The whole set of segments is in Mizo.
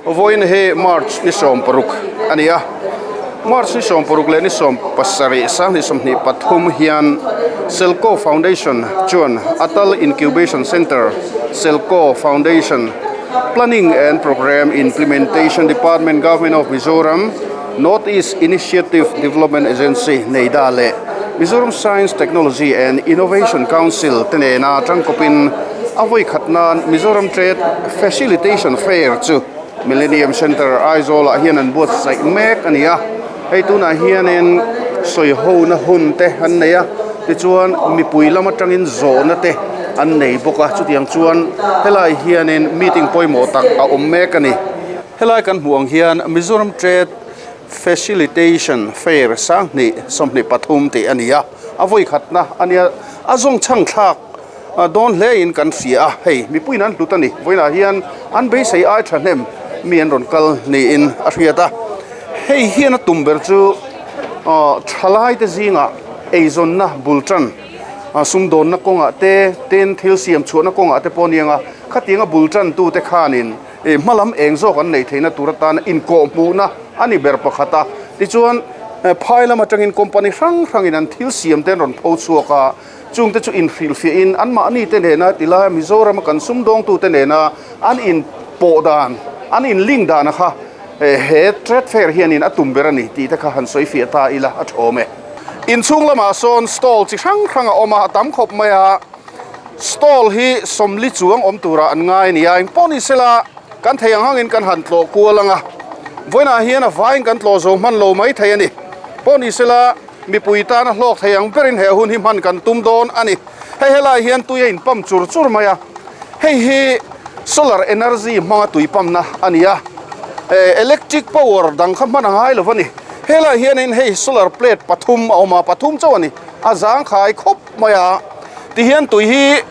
Vawiin hi March ni 16 a ni a, March ni 16 leh ni 17 2023 hian Selco Foundation chuan Atal Incubation Centre, Selco Foundation, Planning and Programme Implementation Department, Government of Mizoram, North East Initiative Development Agency, NEIDA, leh Mizoram Science, Technology and Innovation Council te nena tangkawpin a vawi khat nan Mizoram Trade Facilitation Fair chu Millennium Centre, Aizawl-ah hian an buatsaih mek a ni a. Hei tunah hianin sawihona hun te an nei a, tichuan mipui lam atangin zawhna te an nei bawk a, chutiang chuan helai hianin meeting pawimawh tak a awm mek a ni. Helai kan hmuh ang hian Mizoram Trade Facilitation Fair 2023 tih a ni a, a vawi khatna a nia, a zawng chhang thlak dawn hlein kan hria a, hei mipuiin an hlut a ni. Vawiinah hian an beisei ai thahnem mi an rawn kal niin a hriat a, hei hian a tum ber chu thalaite zingah eizawnna bul tan sumdawnna kawngah te, tin thil siam chhuahna kawngah te pawh a ni ang a, khatianga bul tantute khanin hma lam eng zawk an neih theihna tur atana inkawhhmuhna a ni ber pakhat a, tichuan phai lam atangin company hrang hrangin an thil siam te an rawn pho chhuak a. Chungte chu inhrilhfiahin anmahni te nena tilaia Mizorama kan sumdawngtute nena an inpawh dan, an inlink dana kha he Trade Fair hianin a tum ber a ni tih te kha han sawifiah ta ila a thawm e. Inchhung lamah sawn stall chi hrang hrang a awm a, a tam khawp mai a, stall hi 40 chuang awm turah an ngai a ni a, engpawh ni sela kan thei ang angin kan han tlawh kual ang a, vawiinah hian a vaiin kan tlawh zo hman lo mai thei a ni. Pawh ni sela. Mipui tana hlawk thei ang berin he hun hi hman kan tum dawn a ni. Hei helai hian tui a inpump chur chur mai a, hei hi solar energy hmanga tui pump na a ni a, electric power dang kha hman a ngai lo a ni. Helai hianin hei solar plate pathum a awm a, pathum chauh a ni, a zangkhai khawp mai a. Tihian tui hi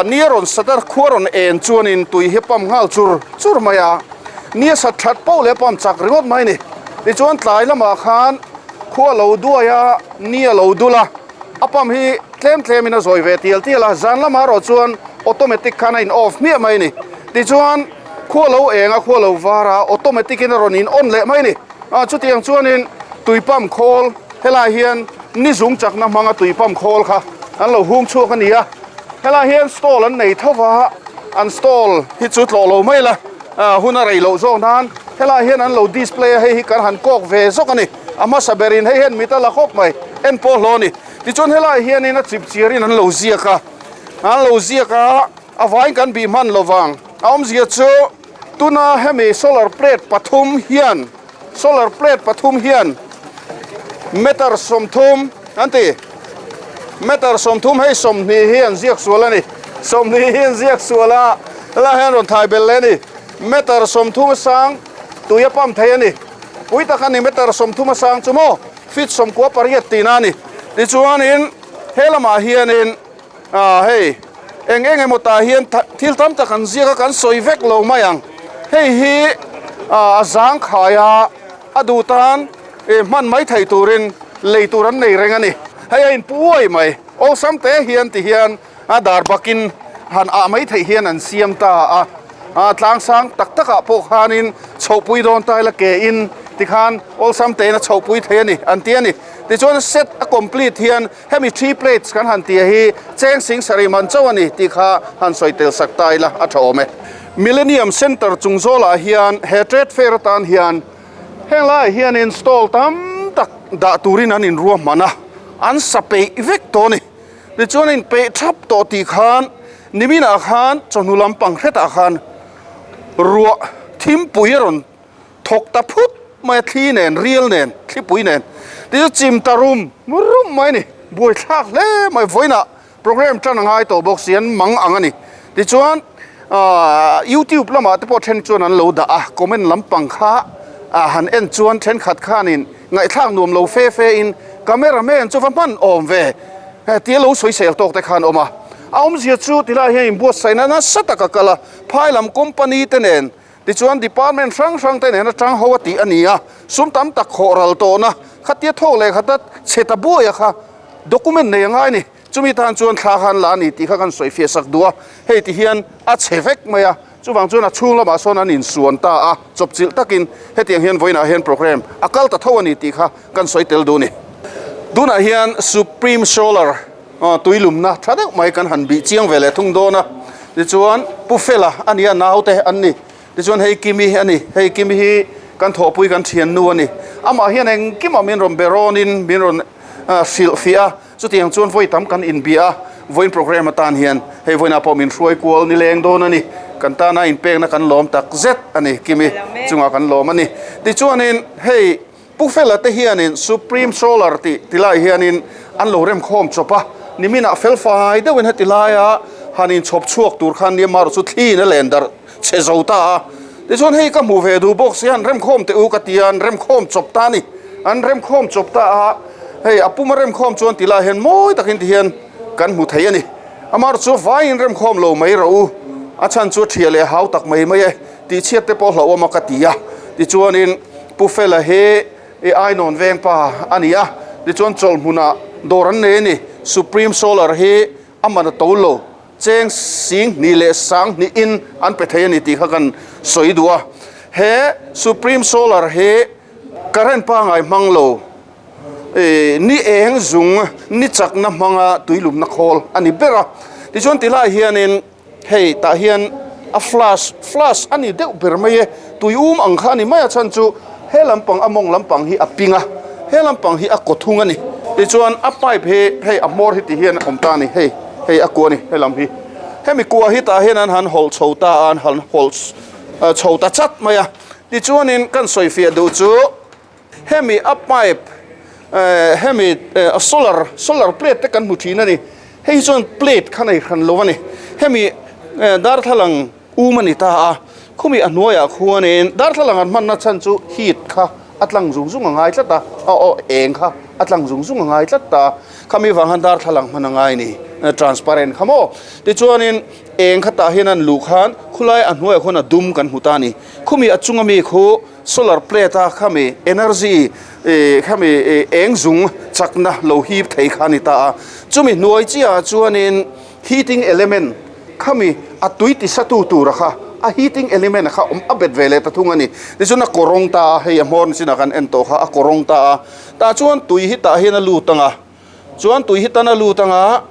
ni a rawn sat a, khua rawn en chuanin tui hi a pump nghal chur chur mai a, ni a sat that poh leh a pump chak ringawt mai a ni. Tichuan tlai lamah khan. Khua lo duai a, ni a lo dul a, a pump hi tlem tlemin a zawi ve tial tial a, zan lamah erawh chuan automatic khan a in off hmiah mai a ni. Tichuan khua lo eng a, khua lo var a, automatic in a rawn in on leh mai a ni. Ah chutiang chuanin tui pump khawl helai hian ni zung chakna hmanga tui pump khawl kha an lo hung chhuak a ni a, helai hian stall an nei tho va, an stall hi chu tlawh lo mai la. Hun a rei loh zawk nan helaiah hian an lo display a, hei hi kan han kawk ve zawk a ni. A hmasa berin hei hian mit a la khawp mai, en pawh hlawh a ni. Tichuan helaiah hianin a chip chiarin an lo ziak a, an lo ziak a, a vaiin kan bih hman lo vang. A awmzia chu tuna hemi solar plate pathum hian, solar plate pathum hian meter 30 an ti, meter 30 hei 20 hi an ziak sual a ni, 20 hi an ziak sual a, helaiah hian rawn thai belh leh a ni, meter 30 a sang tui a pump thei a ni, pui tak a ni meter 30 a sang chu maw feet 98 tihna a ni, tichuanin he lamah hianin ah hei eng eng emaw tah hian thil tam tak an ziak a kan sawi vek lo mai ang hei hi ah a zang khai a a duh tan eh hman mai thei turin lei tur an nei reng a ni hei a inpu uai mai awlsam te hian ti hian a dar bakin han ah mai theih hian an siam ta a ah tlang sang tak takah pawh khanin chhohpui dawn ta ila ke in tikhan awlsam tein a chhohpui thei a ni an ti a ni tichuan set a complete hian Hemi three plates kan han tia hi cheng sing sarih man chauh a ni tih kha han sawi tel sak ta ila a tha awm e. Millennium Centre chung zawlah hian he trade fair atan hian heng laiah hianin stall tam tak dah turin an inruahman a, an sa peih vek tawh a ni. Tichuan a inpeih thap tawh tih khan niminah khan chawhnu lampang hretah khan ruah thimpui a rawn Thawk ta phut mai a, thli nen, rial nen, thlipui nen ti chu chim ta rum rum mai a ni. Buaithlak hle mai, vawiinah program tan a ngai tawh bawk si, an mang ang a ni. Tichuan YouTube lamah te pawh then chuan an lo dah a, comment lampang kha han en chuan thenkhat khanin ngaihthlak nuam lo fe fe in camera man chu va hman awm ve tia lo sawisel tawk te khan awm a. A awmzia chu tilai hian inbuatsaihna nasa tak a kal a, phai lam company te nen Tichuan department hrang hrang te nen atang ho a tih a ni a, sum tam tak khawh ral tawhna khatia thawk leh khata chhe ta buai a kha document nei a ngai a ni. Chumi tan chuan thla khan la a ni tih kha kan sawi fiah sak duh a, hei ti hian a chhe vek mai a, Chuvang chuan a chhung lamah sawn an insuan ta a, chawpchilh takin hetiang hian vawiinah hian programme a kal ta tho a ni tih kha kan sawi tel duh a ni. Tunah hian Supreme Solar tuilumna tha deuh mai kan han bih chiang ve leh thung dawn a, tichuan Pu Fela a nia naute an ni. Tichuan hei Kimi a ni, hei Kimi hi kan thawhpui kan thiannu a ni. Amah hian engkimah min rawn be rawnin min rawn hrilh fiah a, chutiang chuan vawi tam kan inbia a, vawiin programme atan hian hei vawiinah pawh min hruai kual ni leng dawn a ni. Kan tana inpekna kan lawm tak zet a ni, Kimi chungah kan lawm a ni. Tichuanin hei. Pu Fela te hianin Supreme Solar tih ti lai hianin an lo remkhawm chawp a, niminah felfai deuhin heti laia han inchhawp chhuak tur khan Myanmar chu thliin a len darh chhe zo ta a. Tichuan hei ka hmu ve duh bawk si, han remkhawm teh u ka ti a, an remkhawm chawp ta a ni. An remkhawm chawp ta a, hei a puma remkhawm chuan ti lai hian mawi takin ti hian kan hmu thei a ni. Amar chu vaiin remkhawm lo mai rawh u, a chhan chu a thiah leh hau tak mai mai e. Tihchhiat te pawh hlauhawm a ka ti a, tichuanin Pu Fela hi i Ainawn veng pa a ni a, tichuan chawlhmunah dawr an nei a ni. Supreme Solar hi a man a to lo, cheng sing hnih leh sang hnihin an pe thei a ni tih kha kan sawi duh a. He Supreme Solar hi current pangngai hmang lo, ni eng zung, ni chakna hmanga tuilumna khawl a ni ber a. Tichuan tilai hianin Hei tah hian a flash flash a ni deuh ber mai e, tui um ang kha a ni mai a chhan chu he lampang a mawng lampang hi a ping a, he lampang hi a kaw thung a ni. Tichuan a pipe hi hei a hmawr hi ti hian a awm ta a ni, hei hei a kua a ni he lam hi. Hemi kua hi tah hian an han hawlh chho ta a, an han hawlh chho ta chat mai a. Tichuanin kan sawifiah duh chu. Hemi a pipe eh hemi eh solar solar plate te kan hmu thin a ni. Hei hi chuan plate kha nei hran lo a ni. Hemi eh darthlalang um a ni ta a, khumi a hnuaiah khuanin darthlalang an hmanna chhan chu heat kha a tlang zung zung a ngai tlat a, aw aw eng kha a tlang zung zung a ngai tlat ta a, khami vang khan darthlalang hman a ngai ni, transparent kha maw. Tichuanin eng kha tah hian an luh khan khulai a hnuaiah khuan a dum kan hmu ta a ni. Khumi a chunga mi khu. Solar plate a khami energy ih khami ih eng zung chakna lo hip thei kha a ni ta a, chumi hnuai chiahah chuanin heating element khami a tui tisatu tura kha a heating element kha awm a bet ve leh ta thung a ni. Tichuan a kawrawng ta a, hei a hmawr chinah kan en tawh kha a kawrawng ta a, tah chuan tui hi tah hian a lut ang a, Chuan tui hi tan a lut anga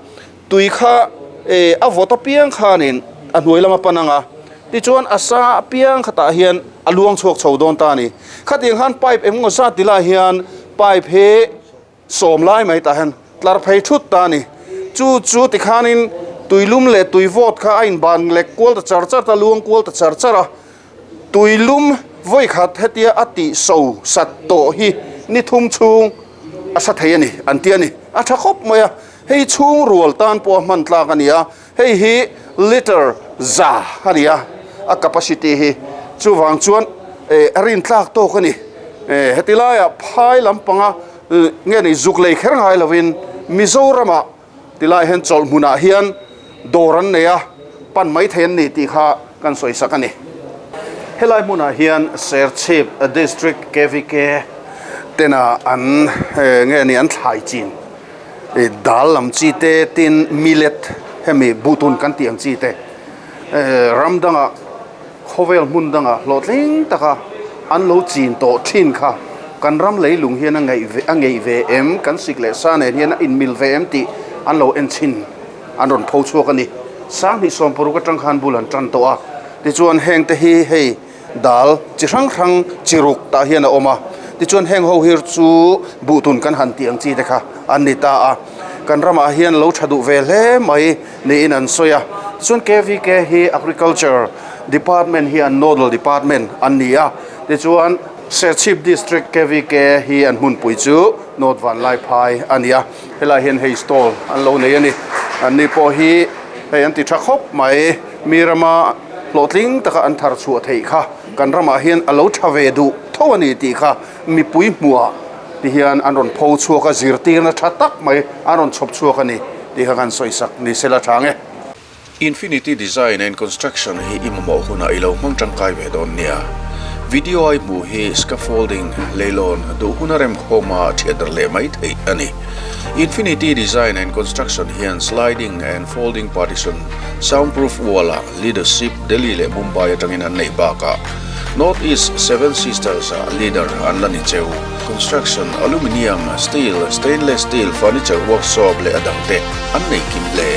tui kha eh a vawt apiang khanin a hnuai lama pan anga tichuan a sa apiang khatah hian a luang chhuak chho dawn ta a ni. Khatiang khan pipe eng emaw zat ti lai hian pipe hi sawm lai mai tah hian tlar phei thut ta a ni. Chu chu tikhanin tuilum leh tui vawt kha a inban lek kual ta char char ta luang kual ta char char a. Tuilum vawikhat hetia a tih so sat tawh hi ni thum chhung a sa thei a ni an ti a ni. A tha khawp mai a, hei chhung rual tan pawh a hman tlak a ni a, hei hi litre za a ni a, a capacity hi chuvang chuan eh a rin tlak tawk a ni. Eh heti laiah phai lampanga nge ni zuk lei kher ngai lovin Mizoramah Tilai hian chawlh hmunah hian dawr an nei a, pan mai thei an ni tih kha kan sawi sak a ni. Helai hmunah hian Serchhip District KVK tena an nge ni an thlai chin dal lam chi te tin millet hemi buhtun kan tih ang chi te ram dangah Khawvel hmun dangah hlawhtling taka an lo chin tawh thin kha kan ram leilung hian a ngaih ve a ngeih ve em, kan sik leh sa nen hian a inmil ve em tih an lo en chhin an rawn pho chhuak a ni. Sanghnih 60 atang khan bul an tan tawh a, tichuan heng te hi hei dal chi hrang hrang chi ruk tah hian a awm a, tichuan heng ho hi chu buhtun kan han tih ang chi te kha an ni ta a, kan ramah hian lo tha duh ve hle mai niin an sawi a, tichuan KVK hi Agriculture Department hi an nodal department an ni a, tichuan Serchhip District KVK hi an hmunpui chu North Vanlaiphai a ni a, helai hian hei stall an lo nei a ni, an ni pawh hi hei an ti tha khawp mai, mi rama hlawhtling taka an thar chhuah theih kha kan ramah hian a lo tha ve duh tho a ni tih kha mipui hmuhah ti hian an rawn pho chhuak a, zirtirna tha tak mai an rawn chhawp chhuak a ni tih kha kan sawi sak ni se la tha ang e. Infinity Design and Construction hi i mamawh hunah i lo hmang tangkai ve dawn nia. Video a i hmuh hi scaffolding, leilawn, duh huna remkhawma thiat darh leh mai theih a ni. Infinity Design and Construction hian sliding and folding partition, soundproof wall-ah leadership Delhi leh Mumbai atangin an neih bakah North East Seven Sisters-ah leader an la ni cheu. Construction, aluminium, steel, stainless steel, furniture workshop leh a dangte an nei kim hle.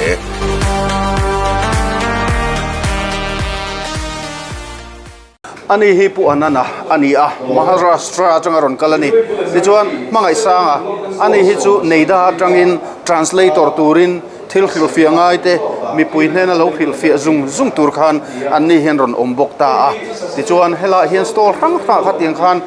Ani hi Pu Anana a ni a, Maharashtra atanga rawn kal a ni. Tichuan, Hmangaihsanga, ani hi chu Neida atangin translator turin thil hrilhfiah ngai te mipui hnena lo hrilhfiah zung zung tur khan anni hian rawn awm bawk ta a. Tichuan, helaiah hian stall hrang hrangah khatiang khan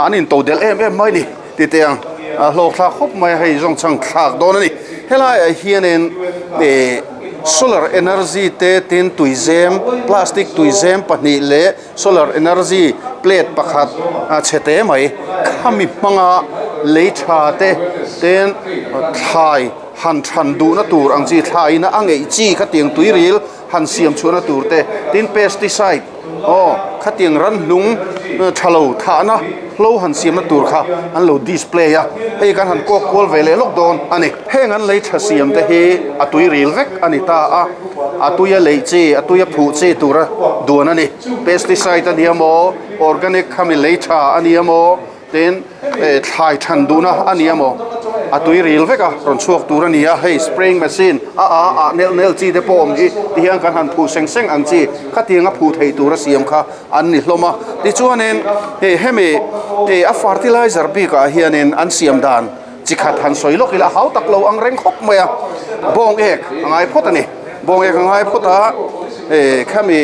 an intodelh em em mai a ni ti teh ang. A hlawk thlak khawp mai a, hei zawng chhang thlak dawn a ni. Helaiah hianin ih solar energy te tin tuizem plastic tuizem pahnih leh solar energy plate pakhat a chhe te mai khami hmanga lei tha te ten thlai han than duhna tur ang chi thlaina a ngeih chi khatiang tuiril han siam chhuahna tur te tin pesticide aw khatiang ranhlung tha lo thahna hlo han siamna tur kha an lo display a hei kan han kawk kual ve leh lawk dawn a ni heng an lei tha siam te hi a tui ril vek a ni ta a a tuia leih chi a tuia phuh chi tura duan a ni pesticide a ni emaw organic khami lei tha a ni emaw Tin, thlai than duhna a ni emaw, a tui ril vek a, rawn chhuak tur a ni a, hei spraying machine a a ah nelh nelh chi te pawh awm hi ti hian kan han phuh seng seng ang chi khatiang a phuh theih tur a siam kha an ni hlawm a. Tichuanin hei hemi a fertilizer bikah hianin an siam dan chi khat han sawi lawk ila a hau tak lo ang reng khawp mai a, bawng ek a ngai phawt a ni, bawng ek a ngai phawt a, khami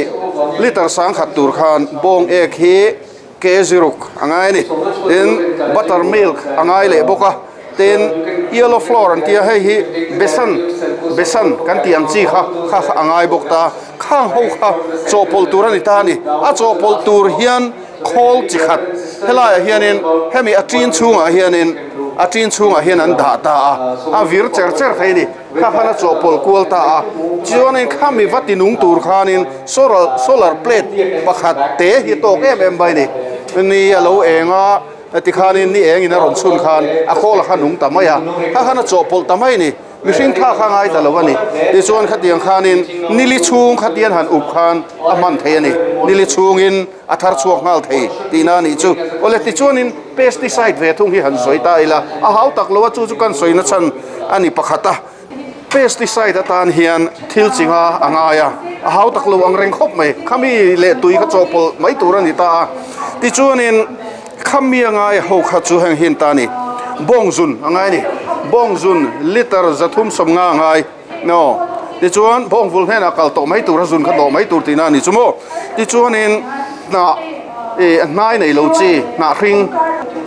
liter sangkhat tur khan bawng ek hi. Ke ziruk a ngai a ni. Tin, butter milk a ngai leh bawk a. Tin, yellow flour an tia hei hi besan, besan kan tih ang chi kha kha kha a ngai bawk ta. Khang ho kha chawhpawlh tur a ni ta a ni. A chawhpawlh tur hian khawl chi khat helaiah hianin hemi a ṭin chhungah hianin a ṭin chhungah hian an dah ta a, a vir cher cher thei a ni. Kha khan a chawhpawlh kual ta a, chuanin khami va tinung tur khanin solar solar plate pakhat te hi tawk em em mai a ni. Ni a lo eng a, tikhanin ni engin a rawn chhun khan a khawl a kha nung ta mai a, kha khan a chawhpawlh ta mai a ni. Mihring thla kha ngai ta lo a ni. Tichuan khatiang khanin nili chhung khatian han up khan a hman thei a ni. Nili chhungin a thar chhuak nghal thei tihna a nih chu. Awle tichuanin pesticide ve thung hi han sawi ta ila, a hau tak lo a, chu chu kan sawina chhan a ni pakhat a. Pesticide atan hian thil chinga a ngai a, a hau tak lo ang reng khawp mai. Khami leh tui kha chawhpawlh mai tur a ni ta a. Tichuanin khami a ngai ho kha chu heng hi an ta a ni. Bawngzun a ngai a ni. Bawngzun liter 350 a ngai. No. Tichuan bawngvul hnenah kal tawh mai tur a zun kha dawh mai tur tihna a ni chu maw. Tichuanin hnah ih hnai nei lo chi hnah hring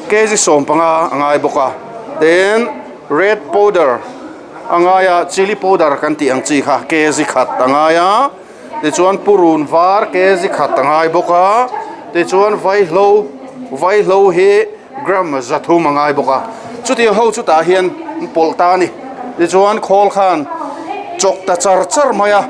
kg 15 a ngai bawk a. Tin red powder a ngai a chilli powder kan tih ang chi kha kg khat a ngai a. Tichuan purun var kg khat a ngai bawk a. Tichuan vaihlo vaihlo hi Gram 300 a ngai bawk a, chutiang ho chutah hian an pawlh ta a ni. Tichuan khawl khan chawk ta char char mai a,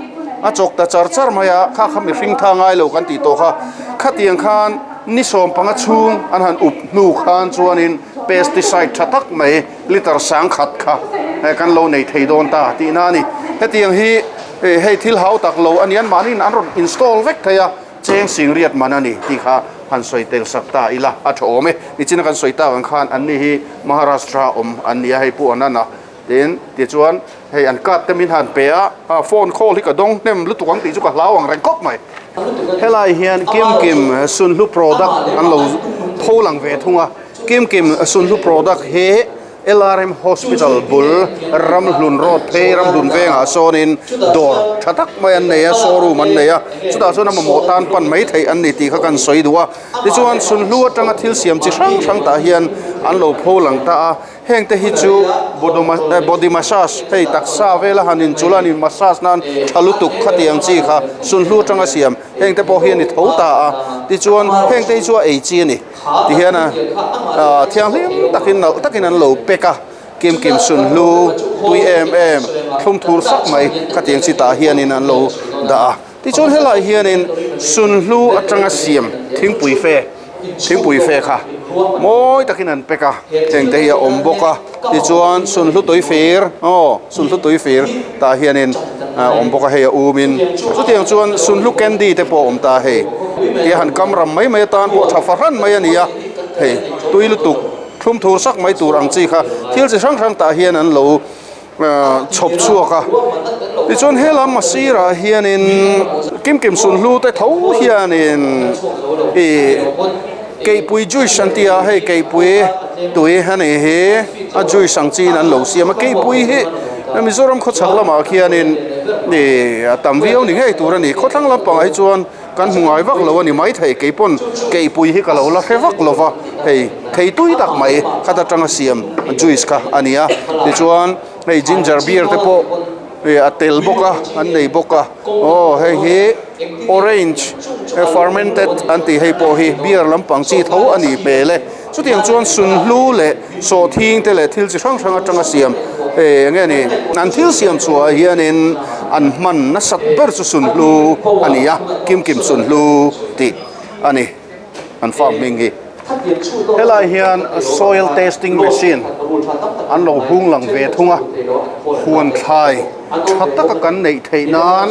a chawk ta char char mai a, kha kha mihring tha ngai lo kan tih tawh kha. Khatiang khan ni 15 chhung an han up hnu khan chuanin pesticide tha tak mai liter 10,000 kha kan lo nei thei dawn ta tihna a ni. Hetiang hi hei thil hau tak lo a ni, anmahniin an rawn install vek thei a. Cheng sing riat man a ni tih kha han sawi tel sak ta ila a tha awm e. Nichina kan sawi tak ang khan anni hi Maharashtra awm an ni a, hei Pu Anand-a tin tichuan hei an card te min han pe a, phone call hi ka dawng hnem lutuk ang tih chu ka hlau ang reng khawp mai. Helai hian Kim Kim Sunhlu product an lo tho lang ve thung a, Kim Kim Sunhlu product hi LRM Hospital bul Ramhlun Road phei Ramhlun vengah sawnin dawr tha tak mai an nei a, showroom an nei a, chutah chuan a mamawh tan pan mai theih an ni tih kha kan sawi duh a. Tichuan Sunhlu atanga thil siam chi hrang hrang tah hian an lo pho lang ta a, heng te hi chu body massage hei taksa vela han inchul a ni massage nan tha lutuk khatiang chi kha Sunhlu atanga siam heng te pawh hi a ni tho ta a, tichuan heng te hi chu a ei chi a ni. Ti hian a thianghlim takin nalh takin an lo pack a, kim kim sunhlu tui em em thlum thur sak mai khatiang chi tah hianin an lo dah a. Tichuan helaiah hianin sunhlu atanga siam thingpui fe Thingpui fe kha mawi takin an pack a heng te hi a awm bawk a tichuan sunhlu tui fir aw sunhlu tui fir tah hianin a awm bawk a hei a um in chutiang chuan sunhlu candy te pawh a awm ta hei tia han kam ram mai mai atan pawh tha fahran mai a ni a hei tui lutuk thlum thur sak mai tur ang chi kha thil chi hrang hrang tah hian an lo chhawp chhuak a tichuan helam a sirah hianin kimkim sunhlu te tho hianin ih keipui juice an ti a hei keipui tui a nih hi a juice ang chiin an lo siam a keipui hi Mizoram khawchhak lamah khianin ih a tam viau ni ngei tur a ni khawthlang lampangah hi chuan. Kan hmu ngai vak lo a ni maithei kei pawn keipui hi ka lo la hre vak lo va, hei thei tui tak mai khat atanga siam juice kha a ni a, tichuan hei ginger beer te pawh ih a tel bawk a an nei bawk a, aw hei hi orange fermented an tih hei pawh hi beer lampang chi tho a nih hmel e. Chutiang chuan sunhlu leh sawhthing te leh thil chi hrang hrang atanga siam eh eng nge ni an thil siam chhuah ah hianin an hman nasat ber chu sunhlu a ni a kimkim sunhlu tih a ni an farm hming hi. Helai hian soil testing machine an lo hung lang ve thung a huan thlai tha taka kan neih theih nan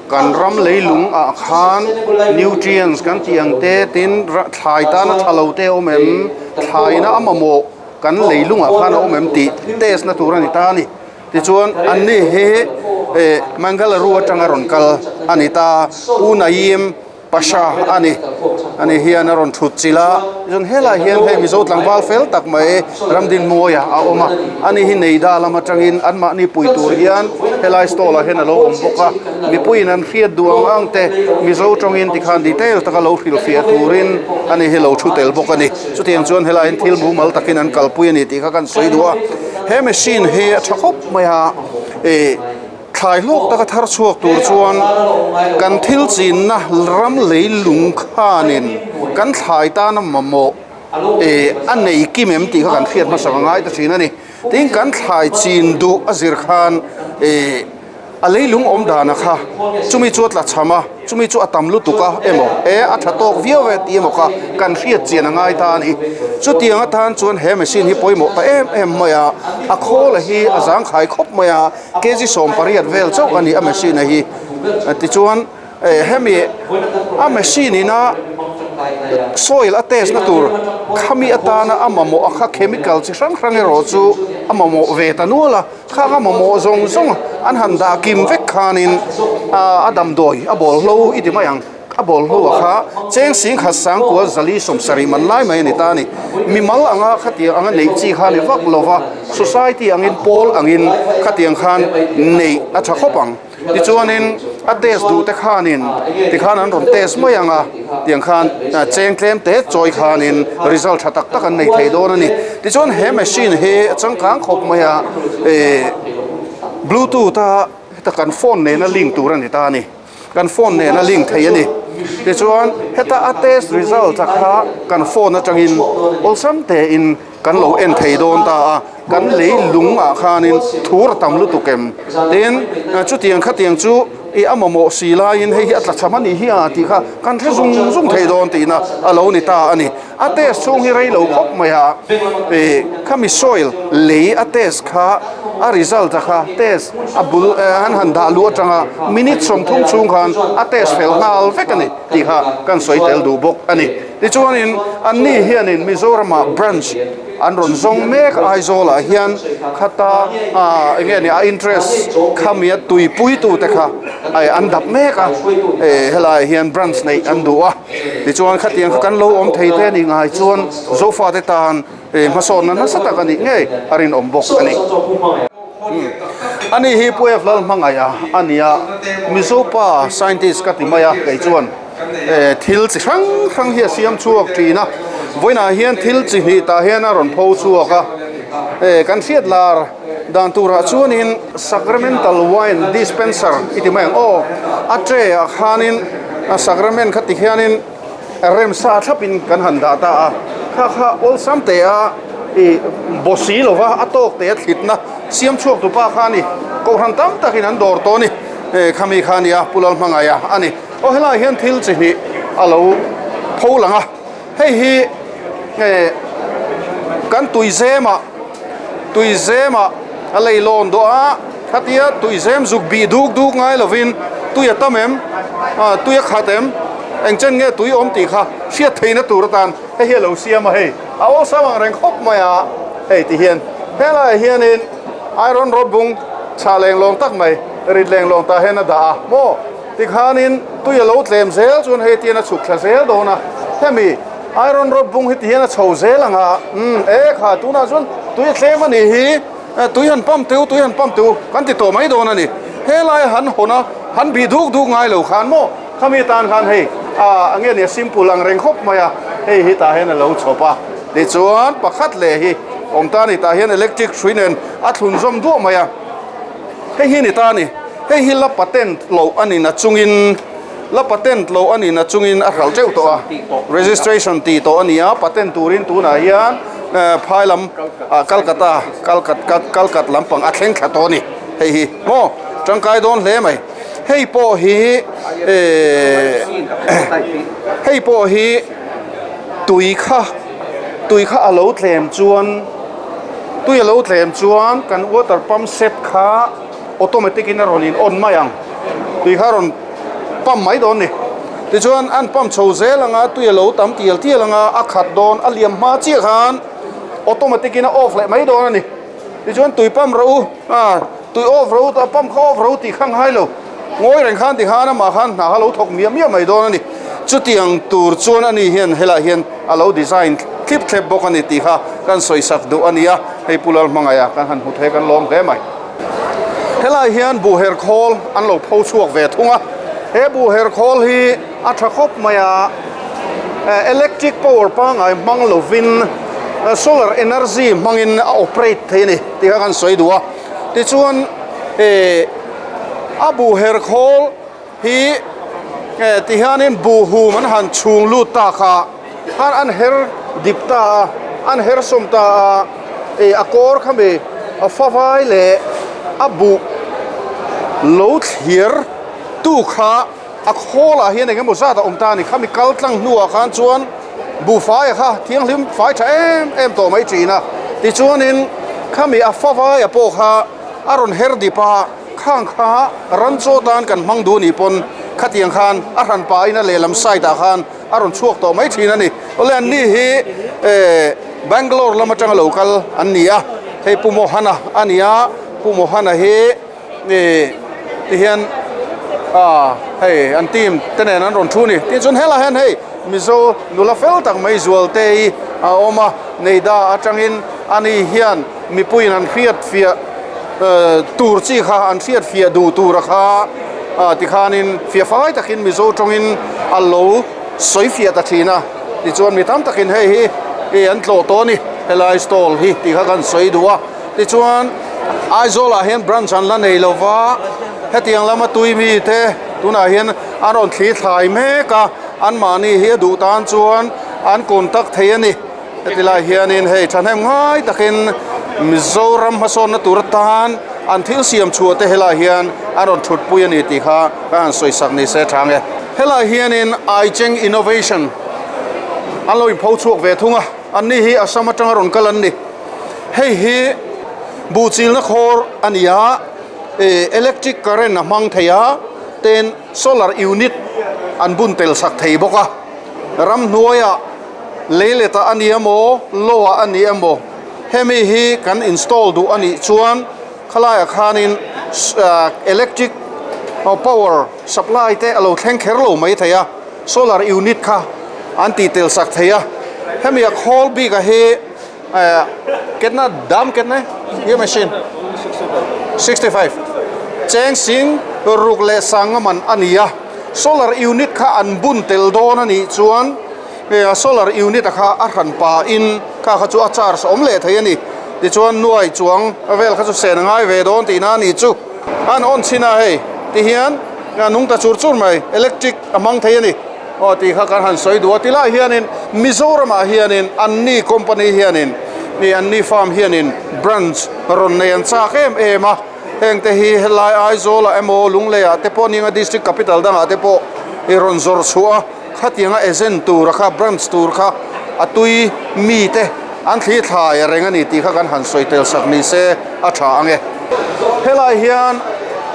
Kan ram leilung ah khan nutrients kan tih ang te tin thlai tana tha lo te a awm em, thlaina a mamawh kan leilung ah khan a awm em tih test na tur a ni ta a ni. Tichuan anni hi eh Mangalore atanga rawn kal a ni ta, Pu Naeem Pasha a ni. Ani hian a rawn thut chilh a, tichuan helaiah hian hei Mizo tlangval fel tak mai Ramdinmawia a awm a, ani hi Neida lam atangin anmahni pui tur hian helai stall ah hian a lo awm bawk a, mipuiin an hriat duh ang ang te Mizo tawngin tikhan detail taka lo hrilhfiah turin ani hi lo thu tel bawk a ni. Chutiang chuan helaiin thil mumal takin an kalpui a ni tih kha kan sawi duh a, he machine hi a tha khawp mai a, ih. Thlai hlawk taka thar chhuak tur chuan kan thil chinna ram leilung khanin kan thlai tana mamawh eh a nei kim em tih kha kan hriat hmasak a ngai ta thin a ni. Tin, kan thlai chin duh a zir khan eh a leilung awm dana kha chumi chu a tla cham a, chumi chu a tam lutuk a emaw e a tha tawk viau e tih emaw kha kan hriat chian a ngai ta a ni. Chutiang atan chuan he machine hi pawimawh ta em em mai a, a khawla hi a zangkhai khawp mai a. Kg 18 vel chauh a ni a machine a hi tichuan hemi a machine ina soil a test na tur khami atana a mamawh a kha chemical chi hrang hrang erawh chu a mamawh ve ta nual a khang a mamawh zawng zawng an han dah kim vek khanin a damdawi a bawl hlo i ti mai ang. A bawlhhlawh a kha cheng singkhat sangkua zali 70 man lai mai a ni ta a ni. Mimal anga khatiang anga neih chi kha a ni vak lo va, society angin pawl angin khatiang khan neih a tha khawp ang. Tichuanin a test duh te khanin tikhan an rawn test mai ang a, tiang khan cheng tlem te chawi khanin result tha tak tak an nei thei dawn a ni. Tichuan he machine hi a changkang khawp mai a, ih bluetooth a heta kan phone nena link tur a ni ta a ni. Kan phone nen a link thei a ni. Tichuan heta a test result a kha kan phone atangin awlsam tein kan lo en thei dawn ta a, kan lei lung ah khanin thur a tam lutuk em? Tin, chutiang khatiang chu i a mamawh si laiin hei hi a tla cham a nih hi a tih kha kan hre zung zung thei dawn tihna a lo ni ta a ni. A test chhung hi rei lo khawp mai a, ih khami soil lei a test kha a result a kha test a bul an han dah luh atanga minute 30 chhung khan a test fel nghal vek a ni tih kha kan sawi tel duh bawk a ni. Tichuanin anni hianin Mizoramah branch an rawn zawng mek Aizawl ah hian khata ah eng nge ni a interest khami a tuipui tute kha an dap mek a, helaiah hian branch neih an duh a. Tichuan khatiang kha kan lo awm thei te a nih ngai chuan Zofate tan hmasawnna nasa tak a nih ngei a rinawm bawk a ni. Ani hi Pu F Lalhmangaih a ni a, Mizopa scientist ka ti mai a kei chuan thil chi hrang hrang hi a siam chhuak thin a, vawiinah hian thil chi hnih tah hian a rawn pho chhuak a, kan hriat lar dan turah chuanin Sacramental wine dispenser i ti mai ang aw, a tray ah khanin a sacrament kha ti hianin remsa thlapin kan han dah ta a, kha kha awlsam teh a ih baw si lova a tawk teh a thlitna siam chhuak tu pa kha a ni, kohhran tam takin an dawr tawh a ni, khami kha a ni a, Pu Lalhmangaih a ni. Aw helaiah hian thil chi hnih a lo pho lang a. Hei hi kan tuizemah tuizemah a leilawn dawh a, khatia tuizem zuk bih duk duk ngai lovin tui a tam em tui a khat em eng chen nge tui awm tih kha hriat theihna tur atan hei hi a lo siam a hei a awlsam ang reng khawp mai a hei ti hian helaiah hianin iron rod bung chhah leng lawng tak mai rit leng lawng tah hian a dah a maw. Tikhanin tui a lo tlem zel chuan hei tian a chhuk thla zel dawn a, hemi iron rod bung hi tihian a chho zel ang a, umm e kha tunah chuan tui a tlem a nih hi, tui han pump teu tui han pump teu kan ti tawh mai dawn a ni. Helai han hawn a, han bih duk duk ngai lo khan maw khami tan khan hei ah nge nia simple ang reng khawp mai a, hei hi tah hian a lo chhawp a, tichuan pakhat leh hi awm ta a ni tah hian electric hrui nen a thlun zawm duah mai a. Hei hi ni ta a ni. Hei hi la patent loh a ni na chungin la patent loh a ni na chungin a hralh teuh tawh a. Registration tih tawh a ni a, patent turin tunah hian phai lam ah Calcutta Calcut lampang a thleng thla tawh a ni. Hei hi maw tangkai dawn hle mai. Hei pawh hi hei pawh hi tui kha tui kha a lo tlem chuan Tui a lo tlem chuan kan water pump set kha automatic in a rawn in on mai ang. Tui kha a rawn pump mai dawn ni. Tichuan an pump chho zel anga tui a lo tam tial tial anga a khat dawn a liam hma chiah khan automatic in a off leh mai dawn a ni. Tichuan tui pump rawh u ah tui off rawh u pump kha off rawh u tih kha ngai lo. Ngawi reng khan tikhan amah khan hna kha lo thawk miah miah mai dawn a ni. Chutiang tur chuan ani hian helaiah hian a lo design thlip thlep bawk a ni tih kha kan sawi sak duh a ni a, hei Pu Lalhmangaia kan han hmu thei kan lawm hle mai. Helaiah hian buhher khawl an lo pho chhuak ve thung a, he buhher khawl hi a tha khawp mai a, electric power pangngai hmang lovin solar energy hmangin a operate thei a ni tih kha kan sawi duh a, tichuan eh. A buhher khawl hi ti hianin buhhum an han chhung lut ta kha khan an her dip ta a, an her sawm ta a, ih a kawr kha mi a favai leh a buh lo thlir tu kha a khawlah hian eng emaw zat a awm ta a ni. Khami kal tlang hnuah khan chuan buhfai kha thianghlim fai tha em em tawh mai thin a, tichuanin khami a favaia pawh kha. A rawn her dip a, khang kha ran chaw tan kan hmang duh nih pawn khatiang khan a hran pahin a lehlam side ah khan a rawn chhuak tawh mai thin a ni. Awle an ni hi eh Bangalore lam atanga lo kal an ni a, hei Pu Mohana a ni a, Pu Mohana hi eh ti hian ah hei an team te nen an rawn thu a ni. Tin chuan helaiah hian hei Mizo nula fel tak mai Zualtei a awm a, Neida atangin ani hian Mipuiin an hriat fiah tur chi kha an hriat fiah duh tura kha tikhanin fiah fai takin Mizo tawngin a lo sawi fiah ta thin a. Tichuan mi tam takin hei hi i an tlawh tawh a ni helai stall hi tih kha kan sawi duh a. Tichuan Aizawlah hian branch an la nei lova hetiang lama tui mite tunah hian an rawn thli thlai mek a, anmahni hi a duh tan chuan an contact thei a ni. Heti lai hianin hei thahnem ngai takin Mizoram hmasawnna tur atan an thil siam chhuah te helaiah hian an rawn thutpui a ni tih kha ka han sawi sak ni se tha nge. Helaiah hianin Aicheng Innovation an lo inpho chhuak ve thung a, anni hi Assam atanga rawn kal an ni. Hei hi buhchilna khawr a ni a, electric current a hmang thei a, ten solar unit an bun tel sak thei bawk a, ramhnuaiah Leilet ah a ni emaw, low ah a ni emaw, hemi hi kan install duh a nih chuan khalaiah khanin electric power supply te a lo thleng kher lo mai thei a, solar unit kha an tih tel sak thei a, hemi a khawl bik a hi ketna dam ketna he machine 65 cheng sing ruk leh sanga man a ni a, solar unit kha an bun tel dawn a nih chuan. Hei a solar unit a kha a hran pa in kha kha chu a charge a awm leh thei a ni. Tichuan nuai chuang vel kha chu sen a ngai ve dawn tihna a ni chu. An on chhin a hei ti hian a nung ta chur chur mai electric a hmang thei a ni. Aw tih kha kan han sawi duh a tilai hianin Mizoramah hianin anni company hianin ih anni farm hianin branch rawn nei an chak em em a. Heng te hi helai Aizawlah emaw Lungleiah te pawh ninga district capital dangah te pawh i rawn zawrh chhuah a. Khatianga agent tura kha branch tur kha a tui mite an thli thlai a reng a ni tih kha kan han sawi tel sak ni se a tha ang e. Helai hian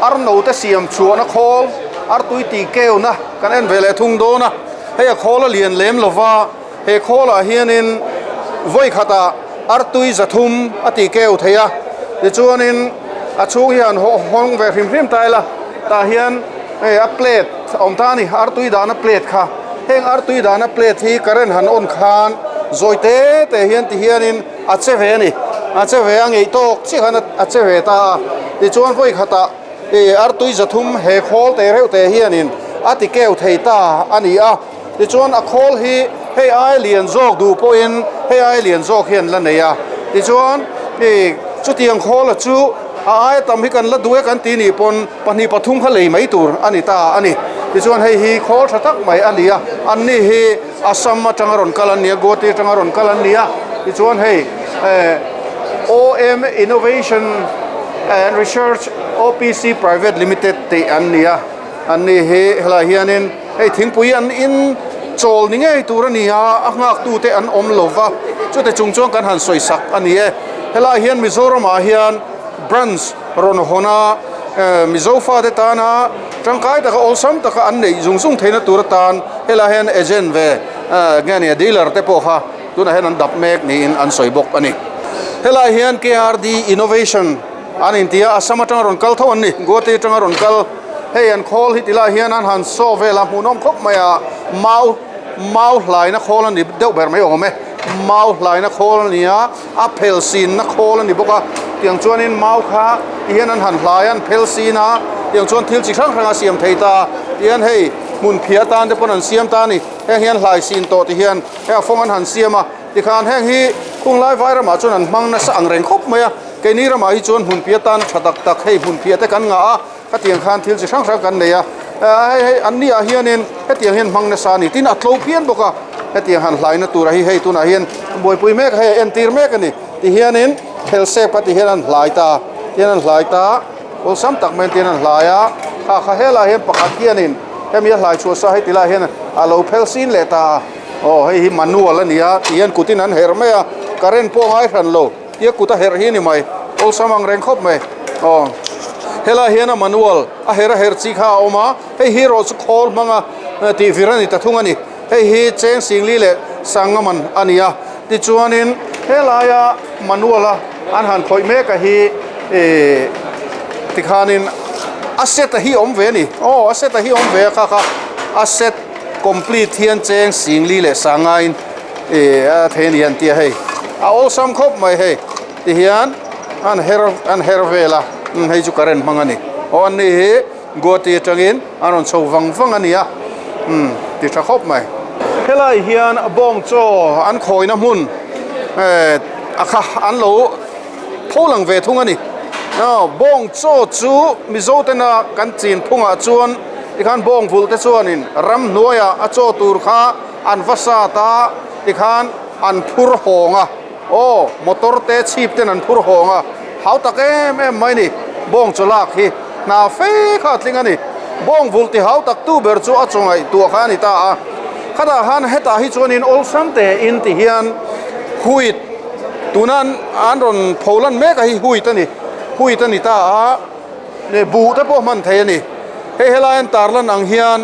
arno te siam chhuahna khawl artui tih keuna kan en ve leh thung dawn a, hei a khawl a lian lem lo va, he khawlah hianin vawi khatah artui zathum a tih keu thei a, tichuanin a chhung hi han hawng ve hrim hrim ta ila tah hian hei a plate a awm ta a ni, artui dahna plate kha heng artui dahna plate hi current han on khan zawi te te hian ti hianin a che ve a ni, a che ve a ngeih tawk chiah khan a che ve ta a, tichuan vawi khatah ih artui zathum he khawl te reuh te hianin a ti keu thei ta a ni a. Tichuan a khawl hi hei ai lian zawk duh pawhin hei ai lian zawk hi an la nei a. Tichuan ih chutiang khawla chu a aia tam hi kan la duh e kan tih nih pawn pahnih pathum kha lei mai tur a ni ta a ni. Tichuan hei hi khawl tha tak mai a ni a, anni hi Assam atanga rawn kal an ni a, Guwahati atanga rawn kal an ni a. Tichuan hei eh OM Innovation and Research OPC Private Limited tih an ni a, anni hi helaiah hianin. Hei thingpui an in chawl ni ngei tur a ni a, a nghak tu te an awm lo va, chute chung chuan kan han sawi sak a ni e. Helaiah hian Mizoramah hian branch rawn hawn a, Mizo fate tana tangkai taka awlsam taka an neih zung zung theihna tur atan helaiah hian agent ve nge nia dealer te pawh kha tunah hian an dap mek niin an sawi bawk a ni. Helaiah hian KRD Innovation An inti a, Assam atanga rawn kal tho an ni, Guwahati atanga rawn kal. Hei an khawl hi tilaiah hian an han saw vel a, hmuhnawm khawp mai a, mau mau hlaina khawl a ni deuh ber mai awm e, mau hlaina khawl a ni a, a phel sinna khawl a ni bawk a, tiang chuanin mau kha ti hian an han hlai a, an phel sin a, tiang chuan thil chi hrang hrang a siam thei ta, tihian hei hmun phiah atan te pawn an siam ta a ni, heng hian hlai sin tawh ti hian heng a fawng an han siam a, tikhan heng hi khunglai vai ramah chuan an hmang nasa ang reng khawp mai a. Keini ramah hi chuan hmunphi atan tha tak tak hei hmunphiah te kan ngah a, khatiang khan thil chi hrang hrang kan nei a, hei hei an ni ah hianin hetiang hian hmang nasa a ni tin a tlo phian bawk a, hetiang han hlaina turah hi hei tunah hian buaipui mek a hei a entir mek a ni ti hianin phel sep kha ti hian an hlai ta ti hian an hlai ta awlsam tak mai hian an hlai a, kha kha helaiah hian pakhat hianin hemi a hlai chhuah sa hei ti laiah hian a lo phel sin leh ta a, aw hei hi manual a ni a ti hian kutin an herh mai a current pawh a ngai hran lo. Tia kut a herh hi a ni mai, awlsam ang reng khawp mai. Aw, helaiah hian a manual a herh a herh chi kha a awm a, hei hi erawh chu khawl hmanga tih vir a ni ta thung a ni. Hei hi cheng singli leh sanga man a ni a, tichuanin helaia manual a an han khawih mek a hi ih tikhanin a set a hi awm ve a ni. Aw, a set a hi awm ve a kha kha a set complete hian cheng singli leh sangain. Ih a thei a ni an tia hei a awlsam khawp mai hei ti hian an her an her vel a umm hei chu current hmang a ni aw an ni hi Guwahati atangin an rawn chho vang vang a ni a umm ti tha khawp mai. Helai hian bawng chaw an khawina hmun eh a kha an lo tho lang ve thung a ni aw bawng chaw chu Mizo tena kan chin phungah chuan tikhan bawng vulh te chuanin ramhnuaiah a chaw tur kha An va sat a, tikhan an phur hawng a, aw motor te chhip ten an phur hawng a, hau tak em em mai ni, bawng chaw lak hi hna fe kha a tling a ni, bawng vulh ti hau tak tu ber chu a chaw ngaihtuah kha a ni ta a, khatah khan hetah hi chuanin awlsam te in ti hian huit tuna an rawn pholan mek a hi huit a ni, huit a ni ta a. Leh buh te pawh hman thei a ni. Hei helai an tarlan ang hian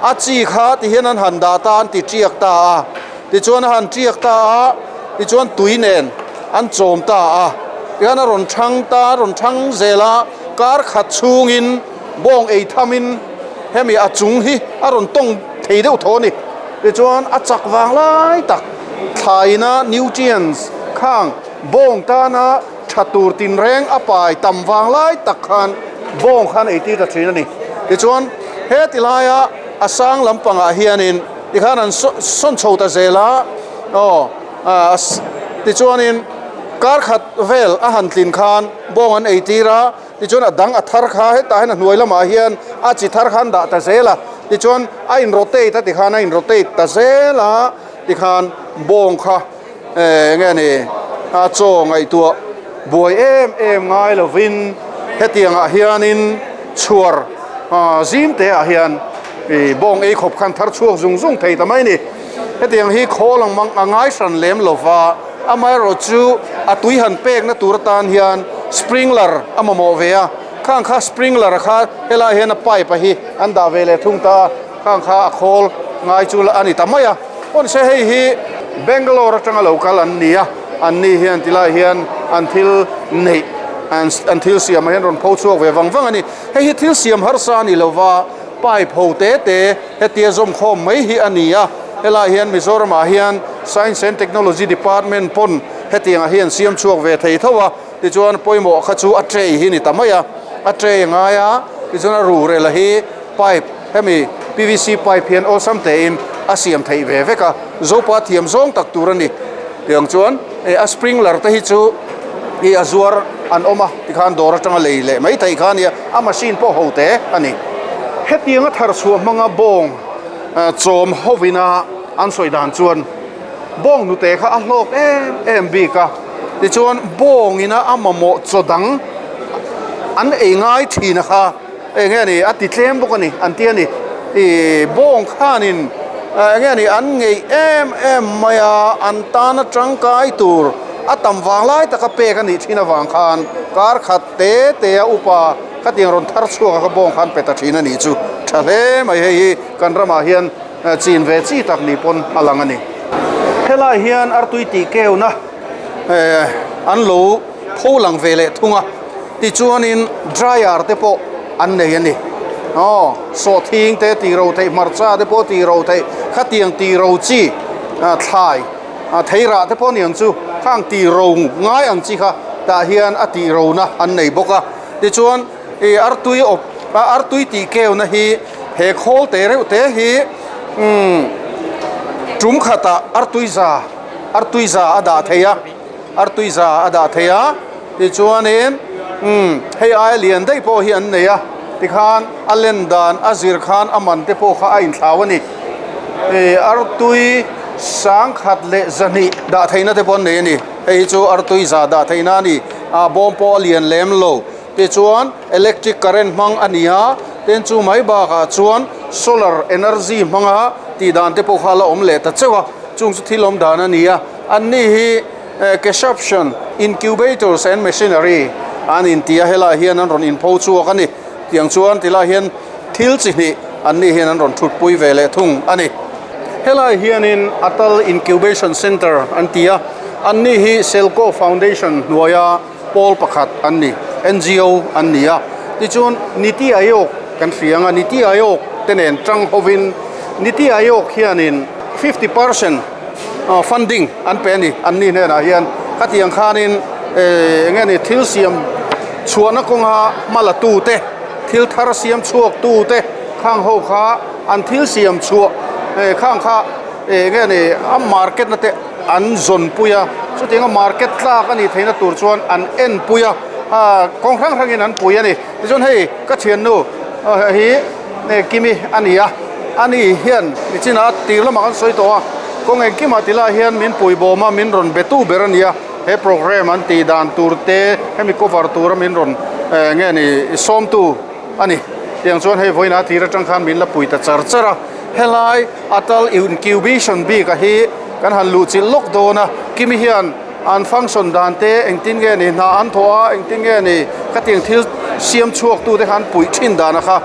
a chi kha ti hian an han dah ta an ti tiak ta a, tichuan a han tiak ta a, tichuan tui nen an chawm ta a, tihian a rawn thang ta a rawn thang zel a, kar khat chhungin bawng ei thamin hemi a chung hi a rawn tawng thei deuh tho a ni. Tichuan a chak vang lai tak thlaina nutrients khang bawng tana Tha tur tinreng a pai tam vang lai tak khan bawng khan ei tir ta thin a ni. Tichuan heti laia a sang lampangah hianin tikhan an sawn chho ta zel a, aw tichuanin kar khat vel a han tlin khan bawng an ei tir a, tichuan a dang a thar kha hetah hian a hnuai lamah hian a chi thar khan dah ta zel a, tichuan a in rotate a tikhan a in rotate ta zel a tikhan bawng kha. Eng nge ni a chaw ngaihtuah buai em em ngai lovin hetiangah hianin chhuar zim te ah hian Ih bawng ei khawp khan thar chhuak zung zung thei ta mai a ni. Hetiang hi khawl ang mang a ngai hran lem lo va, amaherawh chu a tui han pekna tur atan hian sprinkler a mamawh ve a, khang kha sprinkler kha helaiah hian a pipe a hi an dah ve leh thung ta a, khang kha a khawl ngai chu a ni ta mai a. Pawn se hei hi Bangalore atanga lo kal an ni a, an ni hian tilai hian an thil neih an thil siamah hian rawn pho chhuak ve vang vang a ni. Hei hi thil siam harsa a ni lo va, pipe ho te te hetia zawm khawm mai hi a ni a, helaiah hian Mizoramah hian Science and Technology Department pawn hetiangah hian siam chhuak ve thei tho a, tichuan pawimawh kha chu a tray hi a ni ta mai a, a tray a ngai a, tichuan a ruhrel hi pipe hemi PVC pipe hian awlsam tein a siam theih ve vek a, Zopa thiam zawng tak tur a ni. Tiang chuan a sprinkler te hi chu ih a zuar an awm a tikhan dawr atanga lei leh mai theih kha a nia, a machine pawh ho te a ni. Hetianga thar chhuah hmanga bawng chawm hovina an sawi dan chuan bawng hnute kha a hlawk em em bik a, tichuan bawngina a mamawh chaw dang an ei ngai thin a kha. Eng nge ni a ti tlem bawk a ni an ti a ni. Ih bawng khanin eng nge ni an ngeih em em mai a, an tana tangkai tur a tam vang lai taka pek a nih thin avang khan kar khat te te a upa khatiang rawn thar chhuak a kha bawng khan pe ta thin a nih chu tha hle mai hei hi kan ramah hian chin ve chi tak ni pawn a lang a ni. Helai hian artui tih keuna eh an lo pho lang ve leh thung a. Tichuanin dryer te pawh an nei a ni. Aw, sawhthing te tih ro theih, hmarcha te pawh tih ro theih, khatiang tih ro chi thlai theirah te pawh a ni ang chu, khang tih ro ngai ang chi kha tah hian a tih rona an nei bawk a. Tichuan ih artui awp artui tih keuna hi he khawl te reuh te hi umm tum khatah artui za artui za a dah thei a. Artui za a dah thei a, tichuanin umm hei aia lian daih pawh hi an nei a, tikhan a len dan a zir khan a man te pawh kha a inthlau a ni. Ih artui sangkhat leh zahnih dah theihna te pawh an nei a ni, hei hi chu artui za dah theihna a ni, ah bawm pawh a lian lem lo. Tichuan electric current hmang a ni a, tin chu mai bakah chuan solar energy hmanga tih dan te pawh kha a la awm leh ta cheuh a, chung chu thil awm dan a ni a. Anni hi Keshavtion Incubators and Machinery an inti a, helaiah hian an rawn inpho chhuak a ni. Tiang chuan tilaiah hian thil chi hnih anni hian an rawn thutpui ve leh thung a ni. Helaiah hianin Atal Incubation Centre an ti a, anni hi Selco Foundation hnuaia pawl pakhat an ni, NGO an ni a. Tichuan Niti Aayog kan hria ang a, Niti Aayog te nen tang hovin Niti Aayog hianin 50 percent funding an pe a ni, an ni hnenah hian khatiang khanin eng nge ni thil siam chhuahna kawnga hma la tu te, thil thar siam chhuak tu te khang ho kha an thil siam chhuah khang kha eng nge ni a market na te an zawn pui a, chutianga market tlak a nih theihna tur chuan an en pui a, kawng hrang hrangin an pui a ni. Tichuan hei ka thiannu hi Kimi a ni a, ani hian nichinah tir lamah kan sawi tawh a, kawng engkimah ti lai hian min pui bawm a, min rawn be tu ber a ni a, he program an tih dan tur te hemi cover tura min rawn nge ni sawmtu a ni. Tiang chuan hei vawiinah tir atang khan min la pui ta char char a, helai Atal Incubation bik a hi kan han luh chilh lawk dawn a, Kimi hian an function dan te engtin nge ni hna an thawh a, engtin nge ni khatiang thil siam chhuak tu te kha an puih thin dan a kha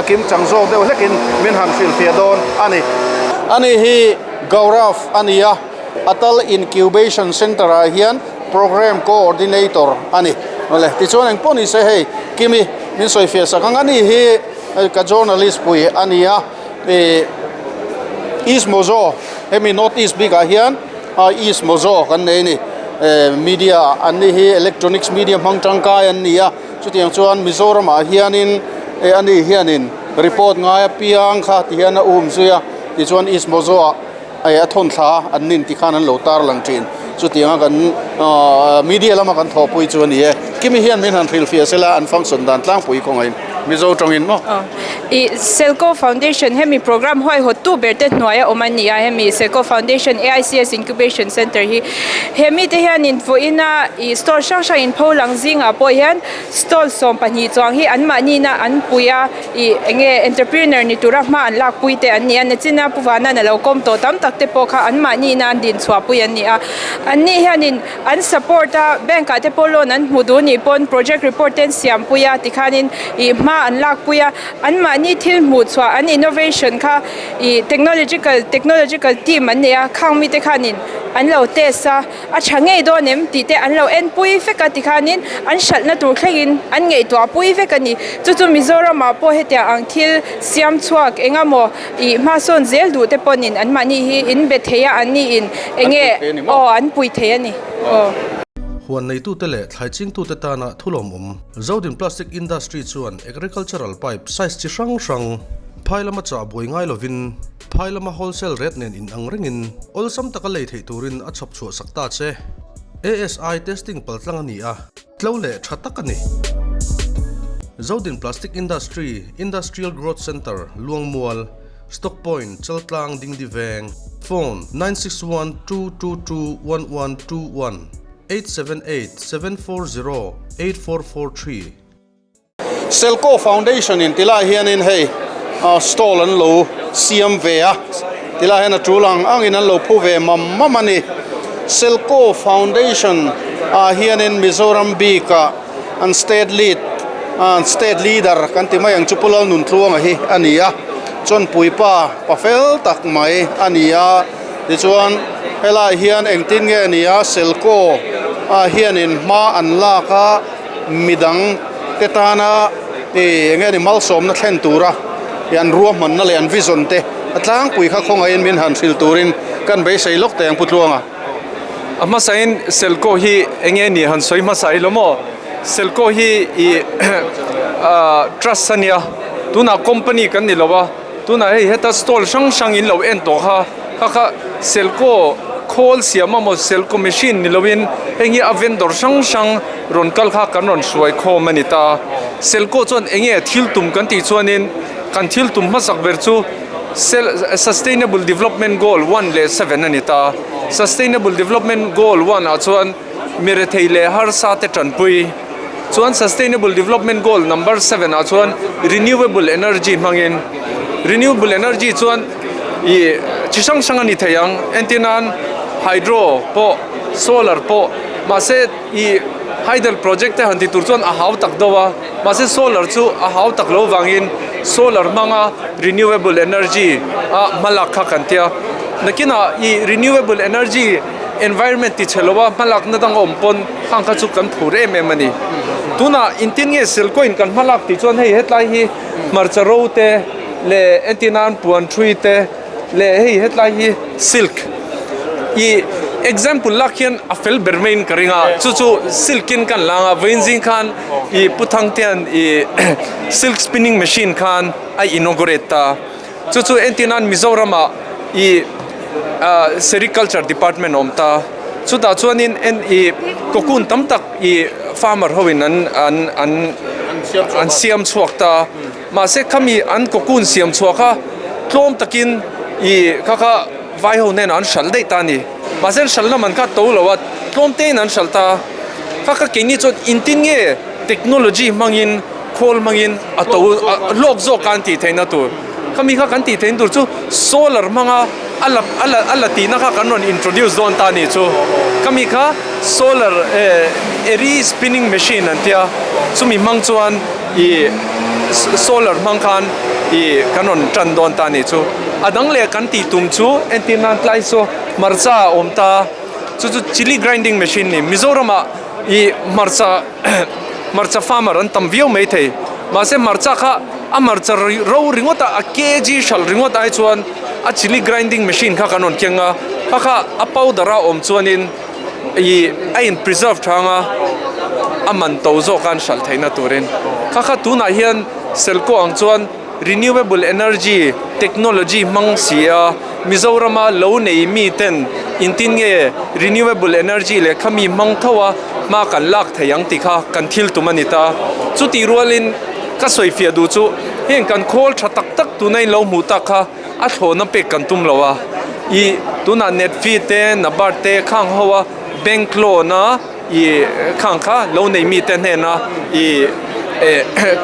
kim chang zawk deuh hlekin min han hrilhfiah dawn a ni. Ani hi Gaurav a ni a, Atal Incubation Centre ah hian Programme Coordinator a ni. Awle, tichuan engpawh ni se hei Kimi min sawifiah sak ang, ani hi ka journalist pui a ni a, ih East Mojo hemi North East bikah hian East Mojo kan nei a ni. Media an ni hi electronics media hmang tangkai an ni a, chutiang chuan Mizoramah hianin ani hianin report ngai apiang kha ti hian a um zui a, tichuan East Mojo ah a thawn thla an nin ti khan an lo tarlang thin. Chutianga kan media lama kan thawhpui chu a ni e. Kimi hian min han hrilhfiah sela an function dan tlangpui kawngaiin. Mizo tawngin maw? Aw. I Selco Foundation hemi program huaihawttu ber te hnuaia awm a ni a, hemi Selco Foundation AICS Incubation Centre hi he mite hianin vawiina ih stall hrang hrang in pho lang zingah pawh hian stall 12 chuang hi anmahnina an pui a, ih eng nge entrepreneur ni tura hma an lakpui te an ni a, nachina Pu Vana'n a lo kawm tawh tam tak te pawh kha anmahnina an dinchhuahpui an ni a, anni hianin An support a, bank ah te pawh loan an hmu duh nih pawn project report te an siam pui a tikhanin ih hma an lak pui a, anmahni thil hmuh chhuah an innovation kha ih technological technological team an nei a, khang mite khanin an lo test a, a tha ngei dawn em tih te an lo en pui vek a tikhanin an hralhna tur thlengin an ngaihtuah pui vek a ni. Chu chu Mizoram ah pawh hetiang ang thil siam chhuak eng emaw Ih hmasawn zel duh te pawhin anmahni hi in be thei a, anni in enge aw an pui thei a ni aw. Huan neitute leh thlai chingtute tana thulawmawm Zodin Plastic Industry chuan agricultural pipe size chi hrang hrang phai lama chah buai ngai lovin phai lama wholesale rate nen inang rengin awlsam taka lei theih turin a chhawp chhuah sak ta che. ASI testing paltlang a ni a. Tlo leh tha tak a ni. Zodin Plastic Industry, Industrial Growth Centre, Luangmual, Stock Point, Chaltlang, Dingdi Veng, Phone, 9612221121, 878 740 8443. Selco Foundation in tilai hianin hei stall an lo siam ve a, tilai hian a tul ang angin an lo phu ve mam mam a ni. Selco Foundation ah hianin Mizoram bikah an state lead an state leader kan ti mai ang chu Pu Lalnuntluanga hi a ni a, chuan puipa pa fel tak mai a ni a, tichuan helai hian engtin nge ni a Selco ah hianin hma an lak a. Midang te tana ih eng nge ni malsawmna thlen tura ih an ruahmanna leh an vision te a tlangpui kha khawngaihin min han hrilh turin kan beisei lawk teh ang Pu Tluanga. A hmasain Selco hi eng nge ni han sawi hmasa ilo maw? Selco hi ih trust a nia, tunah company kan ni lo a, tunah hei heta stall hrang hrang in lo en tawh kha, kha kha Selco khawl siam amaw Selco machine ni loin heng hi a vendor hrang hrang rawn kal kha kan rawn hruai khawm a ni ta. Selco chuan eng nge thil tum kan tih chuanin kan thil tum hmasak ber chu Sustainable Development Goal one leh seven a ni ta. Sustainable Development Goal one ah chuan mirethei leh harsa te tanpui chuan Sustainable Development Goal number seven ah chuan Renewable Energy hmangin Renewable Energy chuan ih chi hrang hrang a ni thei ang entir nan hydro pawh solar pawh mahse ih hydel project te han ti tur chuan a hau tak deuh a mahse solar chu a hau tak lo vangin solar hmanga renewable energy a hmalak kha kan tia nakinah ih renewable energy environment ti chhe lo a hmalakna dang a awm pawn khang kha chu kan phur em em a ni tunah intin nge silcoin kan hmalak tih chuan hei hetlai hi hmarcha ro te leh entir nan puan thui te leh hei hetlai hi silk ih example lak hian a fel ber maiin ka ring a chu chu silk in kan lang a vawiin zing khan ih pu thangtean ih silk spinning machine khan a inaugurate ta chu chu entir nan Mizoram ah ih ah sericulture department a awm ta chutah chuanin en ih cocoon tam tak ih farmer ho in an an an an siam chhuak ta. Mahse khami an cocoon siam chhuah kha tlawm takin ih kha kha vai ho hnenah an hralh daih ta a ni. Mahse an hralhna man kha to lo a, tlawm tein an hralh ta. Kha kha keini chuan intin nge technology hmangin khawl hmangin a to hlawk zawk a an tih theihna tur. Khami kha kan tih theihna tur chu solar hmanga a la a la a la tihna kha kan rawn introduce dawn ta a ni chu. Khami kha solar eri spinning machine an tia chumi hmang chuan. Ih solar hmang khan ih kan rawn tan dawn ta a nih chu. A dang leh kan tih tum chu entir nan tlai saw hmarcha a awm ta chu chu chilli grinding machine a ni. Mizoramah ih hmarcha hmarcha farmer an tam viau mai thei mahse hmarcha kha a hmarcha ro ringawt a a kg hralh ringawt ai chuan a chilli grinding machine kha kan rawn keng a kha kha a powder a awm chuanin ih a in preserve thang a a man to zawk a an hralh theihna turin kha kha tunah hian Selco ang chuan renewable energy technology hmang si a Mizorama lo nei mi ten intin nge renewable energy leh khami hmang tho a hma kan lak thei ang tih kha kan thil tum a ni ta chutih rualin. Ka sawi fiah duh chu heng kan khawl tha tak tak tuna in lo hmuh tak kha a thlawhna pek kan tum lo a, ih tunah Netfee te Nabard te khang ho a bank loan a ih khang kha lo nei mi te hnena ih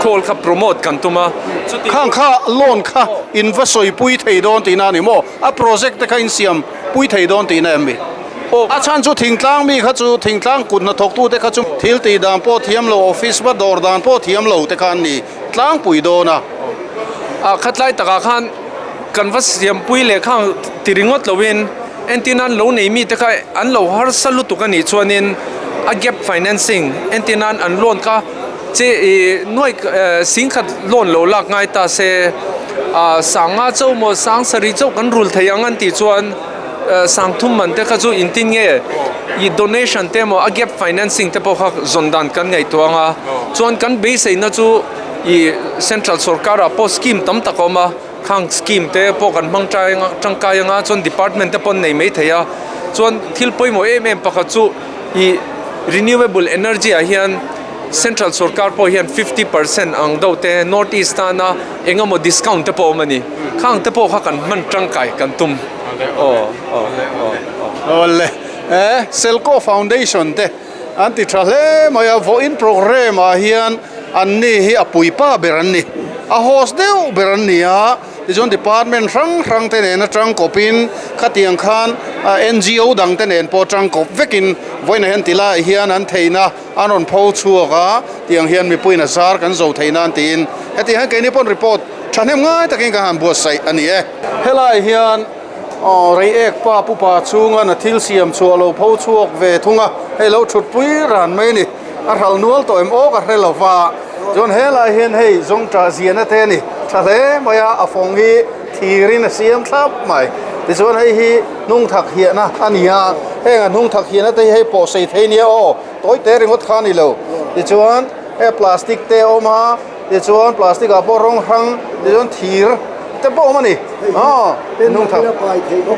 khawl kha promote kan tum a. Khang kha loan kha in va sawi pui thei dawn tihna a ni maw? A project te kha in siam pui thei dawn tihna em mi? A chhan chu thingtlang mi kha chu thingtlang kut hnathawktute kha chu thil tih dan pawh thiam lo, office va dawr dan pawh thiam lo te kha an ni tlangpui dawn a. A khatlai takah khan kan va siampui leh khang ti ringawt loin entir nan lo nei mite kha an lo harsa lutuk a nih chuanin a gap financing entir nan an loan kha che ih nuai singkhat loan lo lak ngai ta se ah sanga chauh maw sang sarih chauh kan rul thei ang an tih chuan. Sangthum man te kha chu intin nge i donation te emaw a gap financing te pawh kha zawn dan kan ngaihtuah ang a, chuan kan beiseina chu i central sorkar ah pawh scheme tam tak a awm a, khang scheme te pawh kan hmang tangkai ang a, chuan department te pawh an nei mai thei a, chuan thil pawimawh em em pakhat chu i renewable energy ah hian central sorkar pawh hian 50% ang deuh te north east tana eng emaw discount te pawh a awm a ni, khang te pawh kha kan hman tangkai kan tum. Awle e Selco Foundation te an ti tha hle mai a, vawiin programme ah hian an ni hi a puipa ber an ni, a host deuh ber an ni a, tichuan department hrang hrang te nen atang kawpin khatiang khan NGO dang te nen pawh atang kawp vekin vawiinah hian ti laiah hian an theihna an rawn pho chhuak a, tiang hian mipuiin a zar kan zo theih nan tiin hetiang hian keini pawn report thahnem ngai takin kan han buatsaih a ni e. Helai hian aw Reiek pa pupa chhunga na thil siam chhuah lo pho chhuak ve thung a, hei lo thut pui ran mai a ni. A hral nual tawh em aw ka hre lo va, chuan helai hian hei zawngṭah ziahna te a ni tha hle mai a, a fawng hi thirin a siam thlap mai. Tichuan hei hi hnungthak hiahna a ni a, heng a hnungthak hiahna te hi hei pawh sei thei nia aw, tawi te ringawt kha a ni lo. Tichuan hei plastic te a awm a. Tichuan plastic ah pawh rawng hrang tichuan thir te pawh a awm a ni aw nung thak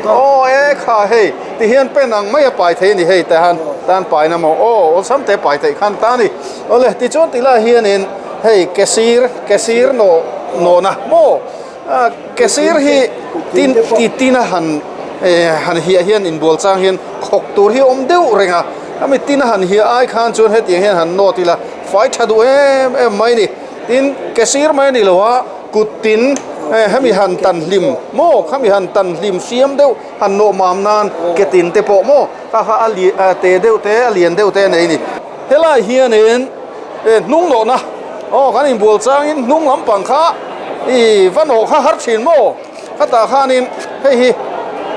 aw e kha hei ti hian pen ang mai a pai thei a ni hei te han tan pai na maw aw awlsam te pai theih khan ta a ni awle tichuan ti lai hianin hei ke sir ke sir nawh nawhna maw ke sir hi tin ti tin a han han hiah hian inbual chang hian khawk tur hi a awm deuh reng a ami tin a han hiah ai khan chuan hetiang hian han nawt ila. Fai tha duh em em mai ni. Tin, ke sir mai a ni lo a, kut tin hemi han tan hlim maw, khami han tan hlim siam deuh han nawh mam nan ke tin te pawh maw kha kha a li te deuh te a lian deuh te a nei a ni. Helai hianin hnung nawhna aw kan inbual changin hnung lampang kha i va nawh kha har thin maw, khatah khanin hei hi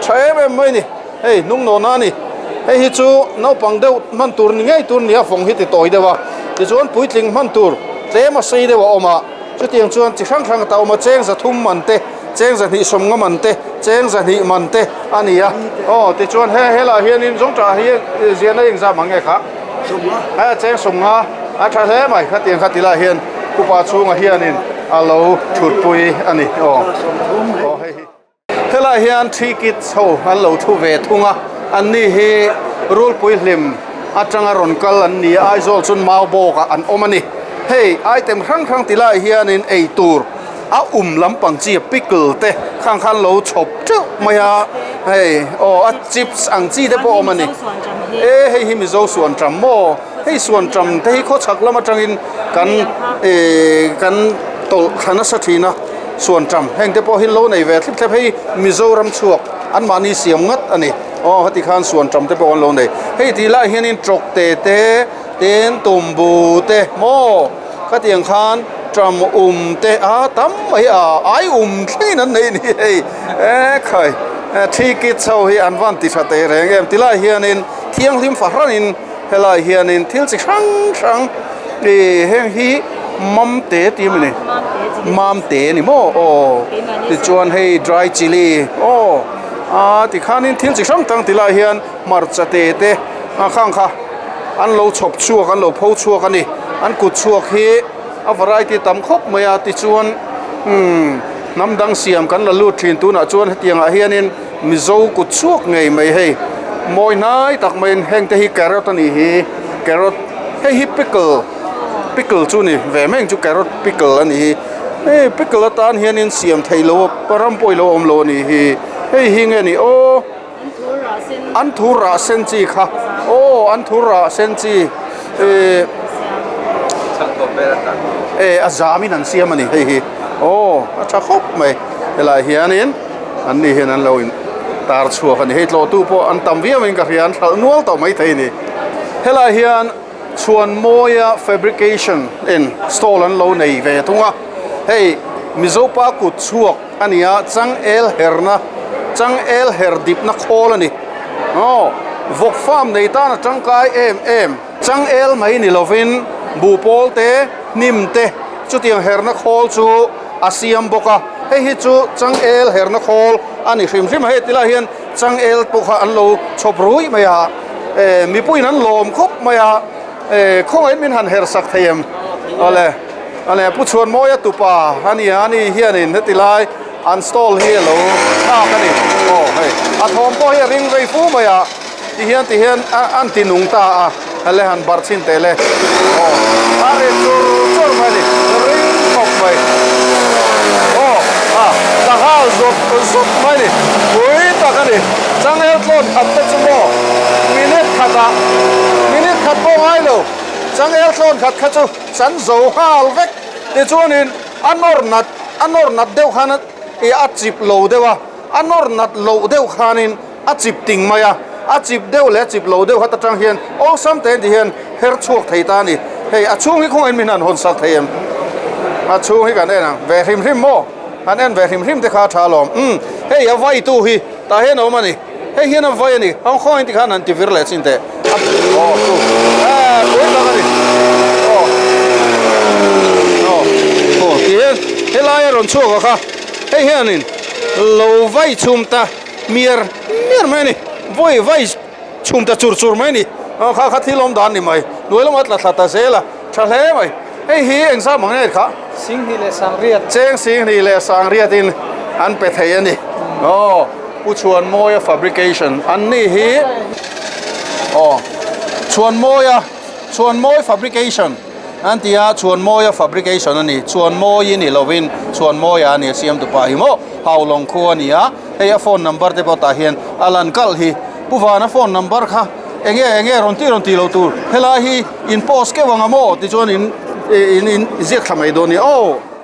tha em em mai a ni. Hei hnung nawna a ni. Hei hi chu naupang deuh hman tur ni ngei tur nia fawng hi ti tawi deuh a. Tichuan puitling hman tur tlem a sei deuh a awm a. Chutiang chuan chi hrang hrang ta awm a, cheng za thum man te, cheng za hnih sawm nga man te, cheng za hnih man te a ni a. Aw tichuan he helaiah hianin zawngṭah hi ziahna engzah mang nge kha? Hei cheng sawm nga a tha hle mai khatiang kha ti lai hian upa chhungah hianin a lo thutpui a ni. Aw aw hei hi. Helaiah hian Three Kids ho an lo thu ve thung a, anni hi Rulpui hlim atanga rawn kal an ni a, Aizawl chuan Maubawk ah an awm a ni. Hei item hrang hrang ti laiah hianin ei tur a um lampang chi pickle te khang khan lo chhawp teuh mai a, hei aw a chips ang chi te pawh a awm a ni. E hei hi Mizo suan ṭam maw? Hei suan ṭam te hi khawchhak lam atangin kan eh kan tawlh thla nasa thin a. Suan ṭam heng te pawh hi lo nei ve thlip thlep hei Mizoram chhuak an mahni siam ngat a ni aw heti khan suan ṭam te pawh an lo nei hei tih lai hianin tawk te te tin tumbu te maw khatiang khan ṭam um te a tam mai a ai um thlengin an nei a ni hei e khai thi kit ho hi an van ti tha teh reng em ti lai hianin thianghlim fahranin helai hianin thil chi hrang hrang ih heng hi mamte tih a ni mamte a ni maw aw tichuan hei dry chilli aw ah tikhanin thil chi hrang hrang ti lai hian hmarcha te te a khang kha an lo chhawp chhuak an lo pho chhuak a ni an kut chhuak hi a variety tam khawp mai a tichuan umm hnam dang siam kan la lut thin tunah chuan hetiang ah hianin. Mizo kut chhuak ngei mai hei mawi hnai tak maiin heng te hi carrot a nih hi carrot hei hi pickle Pickle chu ni ve mai ang chu carrot pickle a nih hi hei pickle atan hianin siam theih loh a ram pawh ilo awm lo a nih hi hei hi nge ni aw an thur rah sen chi kha aw an thur rah sen chi ehh eh a zam in an siam a ni hei hi aw a tha khawp mai helaiah hianin an ni hian an lo in tar chhuak a ni hei tlawhtu pawh an tam viau in ka hria an hralh nual tawh maithei a ni helaiah hian. Chhuanmawia fabrication in stall an lo nei ve thung a, hei Mizopa kut chhuak a ni a, changel herna changel her dipna khawl a ni. Aw vawk farm nei tan a tangkai em em, changel mai ni lovin buhpawl te, hnim te chutiang herna khawl chu a siam bawk a, hei hi chu changel herna khawl a ni hrim hrim a, hei tilai hian changel pawh kha an lo chhawp ruih mai a. Eh mipuiin an lawm khawp mai a, eh khawngaih min han her sak thei em? Awle, awle Pu Chhuanmawia tupa a ni a, ani hianin heti lai an stall hi a lo nghak a ni. Aw hei, a thawm pawh hi a ring vei fu mai a, ti hian ti hian a an ti nung ta a, hale han barh chhin teh le. Aw, a ri chur chur mai a ni, ring khawp mai. Aw, a tla nghal zawt zawt mai a ni, pui tak a ni. Changel tlawn khat te chu maw minute khatah minute khat pawh ngai lo changel tlawn khat kha chu chan zo nghal vek tichuanin a nawr nat a nawr nat deuh khan ih a chip lo deuh a a nawr nat loh deuh khanin a chip ting mai a a chip deuh leh a chip lo deuh hat atang hian awlsam te ti hian her chhuak thei ta a ni hei a chhung hi khawngaih min han hawn sak thei em a chhung hi kan en ang ve hrim hrim maw han en ve hrim hrim te kha a tha alawm umm hei a vaitu hi. Tah hian a awm a ni. Hei hian a vai a ni. Hang khawngain tikhan han ti vir leh chin teh. A aw chu eh pui tak a ni. Aw aw aw ti hian helai a rawn chhuak a kha hei hianin lo vai chhum ta miar miar mai a ni. Vawi vai chhum ta chur chur mai a ni. Aw kha kha thil awm dan ni mai. Hnuai lamah a tla thla ta zel a. Tha hle mai. Hei hi eng zam ang nge kha? Singhnih leh Sangriat. Cheng Singhnih leh Sangriatin an pe thei a ni. Aw, Pu Chhuanmawia Fabrication an ni hi. Aw, Chhuanmawia, Chhuanmawi Fabrication an ti a, Chhuanmawia Fabrication a ni. Chhuanmawi ni lovin Chhuanmawia a ni a siamtu pah hi maw? Haulawng khu a ni a, hei a phone number te pawh tah hian a lan kalh hi. Pu Vana phone number kha enge enge rawn tih rawn tih loh tur helai hi in post keuh ang a maw tichuan in in in ziak thla mai dawn a ni. Aw.